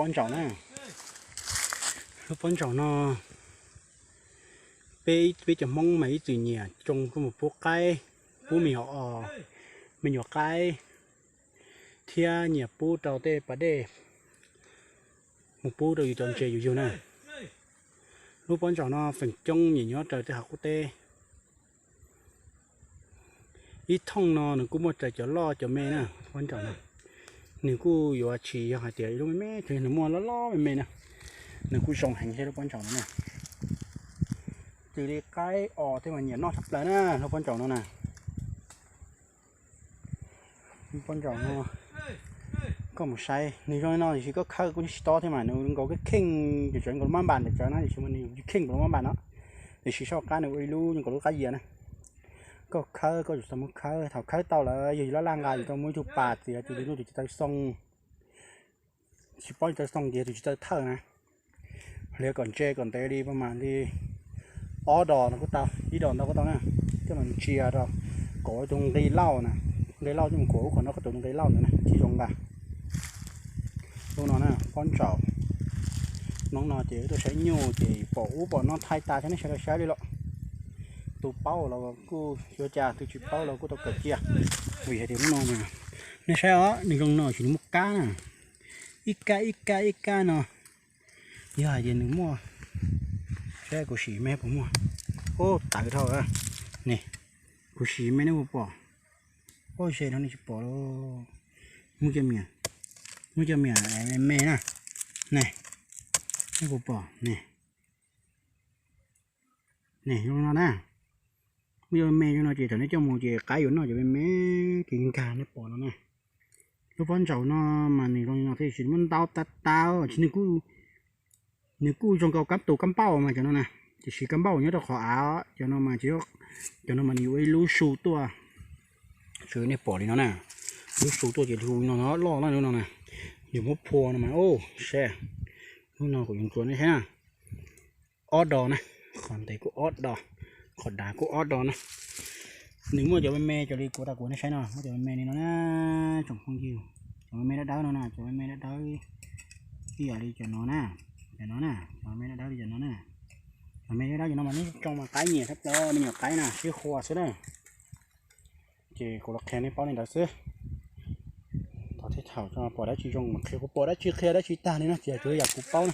Pob ntsaum na, lub pob ntsaum no peb, peb cov Hmoob mas ib txwm nyiam tsoo kuj mus pub qaib, pub me nyuam os, me nyuam qaib, thiab nyiam pub rau tej pas dej, mus pub rau yus cov ntses yus yug na. Lub pob ntsaum no feem coob nyiam nyob raws tej hav qub teb. Ib thooj no nws kuj muaj raws cov loj cov me na, pob ntsaum no. Nws kuj yuav tsis yog hais tias ib lub me me, nws muaj loj loj me me na. Nws kuj zoo heev thiab lub pob ntsaum no na. Tis li qaib os tej mas nyiam noj tshaj plaws na, lub pob ntsaum no na. Pob ntsaum no, koj mus saib nws zoo li no tiam sis koj khawb kuj tsis tob thiab mas nws nkaus kheej kheej, cov nkaus lub mab npas ntawm tsawv na, tiam sis mas nws tsis kheej nkaus lub mab npas no. Tiam sis saum qab nws ua ib lub zoo nkaus lub qab yias na. Koj khawb koj tsum tau muab khawb, thaum khawb tau lawm yog yus laj laj nqa yus tau muab ib tug pas txiav tis li no ces tsis tau xoo, tsis paub tsis tau xoo ces tus tsis tau thawj na. Hliav kom ntse kom ntev li pab mam li ob dos no kuj tau, ib dos ntau kuj tau na. Coj los ntsia rau, kom ua tus nqi lauj na, nqi lauj coj mus kuam ub qhov no koj tus nqi lauj ntawd na thiaj zoo nqa. Lub no na pob ntsaum. Hnub no ces wb tuaj saib nyuj ces pom ub pom no thaij tas thiab nej sawv daws saib li los. Tus paub los kuj yuav cas, tus tsis paub los kuj tau kawm cia. Vim hais tias hnub no mas nej saib os, nws zoo no tsis nws muaj kab na, ib kab ib kab ib kab no. Yog hais tias nws muaj, saib kuv sim me puas muaj. Ub tawv dhau ne, kuv sim me nej puas pom. Ub ze no nej tsis pom lauj. Muaj cov miam, muaj cov miam me me na, ne, nej puas pom ne. Ne zoo no na, muaj cov me zoo no ces thaum nej coj mus ces qaib yuav noj cov me me, ces nkag nej pom no na. Lub pob ntsaum no mas nws zoo li no thiab tsis muaj ntau tag tag, nws kuj zoo nkaus kab tus kab npauj mas cov no na, tiam sis kab npauj nyob rau qhov av, cov no mas, cov no mas nws yuav ua ib lub su tuaj. Tsuas nej pom li no na, lub su tuaj ces hu li no loj loj lub no na, yus muab phua no mas, saib, lub no kuv yuav ntsuas nej saib na. Ob dos na, qhov ntev kuj ob dos, qhov dav kuj ob dos na. Nws muaj cov me me cov li kuv tas kuv nej saib no, muaj cov me me li no na, tsoom phooj ywg, cov me me dawb dawb no na, cov me me dawb dawb ib yam li cov no na, cov no na, cov me dawb dawb li cov no na. Cov me dawb dawb cov no mas neb tsoo mas qaib nyiam tshaj plaws, me nyuam qaib na sib hua xwb na. Ces kuv los qhia nej paub li ntawd xwb. Thaum thaum pom dab tsi zoo mas qhia, kuv pom dab tsi qhia dab tsi tag li no ces tsuas yam kuv paub na.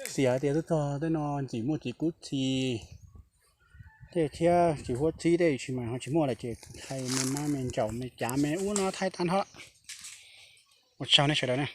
Xis hais tias twb txog tej no ntxim muaj txiv kub txi, tej thiab txiv huab txib tej tsis mas ho tsis muaj lawm ces thaij me mab me ntsaum me cav me ub no thaij tag nrho. Ua tsaug nej sawv daws na.